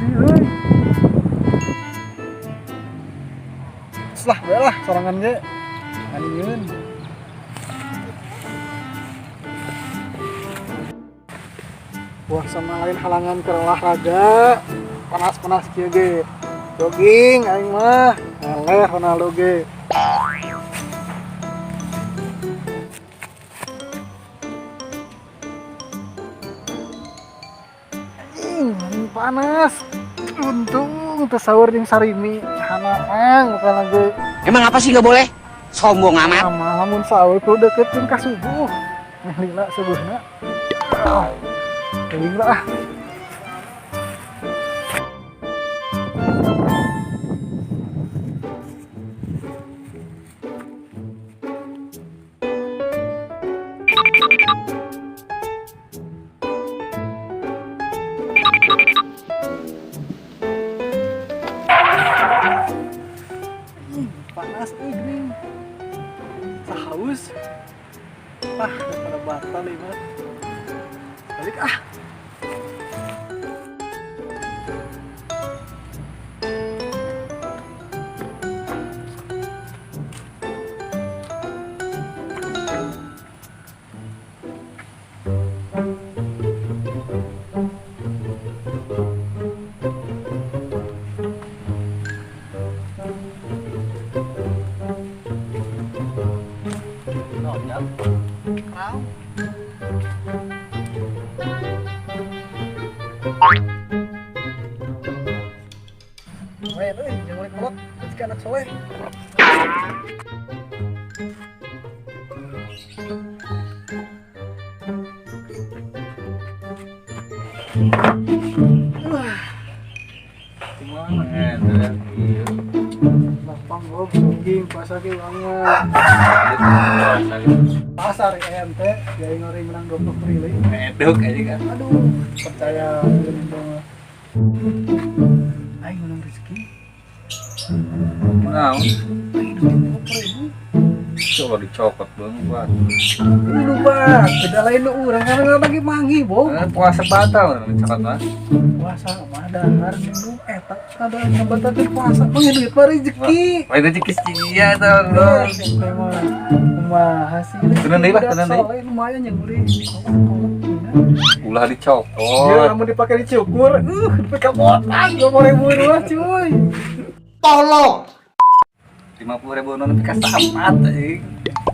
sih euy. Lah we lah sorangan ge. Anjeun. Wah, sama lain halangan ke olahraga. Panas-panas kieu ge. Jogging aing mah. Ngeleh Ronaldo ge. Anjing, panas. Untung teu sahur jeung sarimi. Hanaang bukan lagi. Emang apa sih nggak boleh? Sombong amat. Sama lamun sahur kudu deket jeung ka subuh. Meh lila subuhna. Ah, teuing lah. Ih, panas euy geuning. Sahaus. Ah, daripada batal ieu mah. Balik ah. Lumayan euy, jangan boleh kolot, rezeki anak soleh. Wah, lapang gob jogging puasa ge urang mah. Pasar ente, ya ngori menang 20 triliun. Medok aja kan. Aduh, percaya itu mah. Aing menang rezeki. Naon? Aing duit 50.000. Coba dicopot bang buat. Ini lupa, beda lain nu urang karena lagi mangi, Bob. Puasa batal dicopot mah. Puasa mah dahar minum eta kada ngabatalkeun puasa mah duit mah rezeki. Lain rezeki sia tah lo. Ente mah kumaha sih? Tenan deui lah, tenan deui. Soleh lumayan yang beli. Ulah dicopot. Ya, lamun dipake dicukur, dipake botan 20.000 mah cuy. Tolong. 50.000 nu nepi ka sapat euy.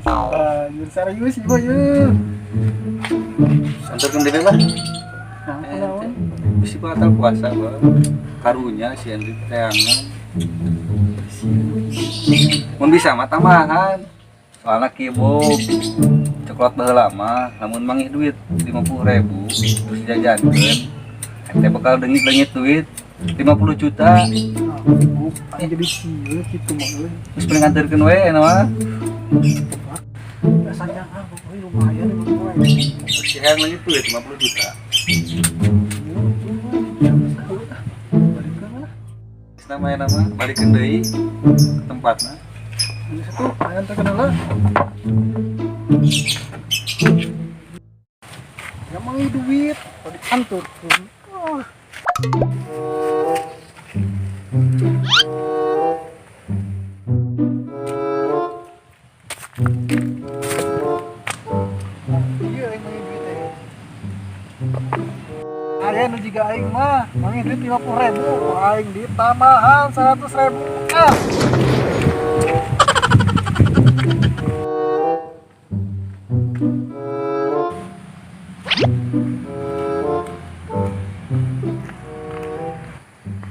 Anjir serius ieu mah ye. Antarkeun deui lah. Nah, kunaon? Bisi batal puasa bang. Karunya si Andri teangan. Mun bisa mah tambahan. Soalna kieu Bob. Coklat baheula mah lamun mangih duit 50.000 terus jajankeun. Ente bakal deungit-deungit duit 50 juta. Nah, jadi kieu kitu mah euy. Terus paling nganterkeun we eta mah. Rasanya ah pokoknya lumayan 50.000. Terus hayang leungit duit 50 juta. Terus namanya nama balikeun deui ke tempatna. Ini satu, ayam terkenal lah. Yang mangi duit, tadi kantor. Oh. Iya, aing mangi duit teh. Aya nu jiga aing mah, mangi duit 50.000, aing ditambahan 100.000. Ah.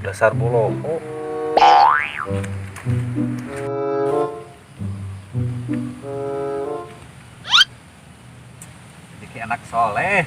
Dasar boloho. Jadi kayak anak soleh.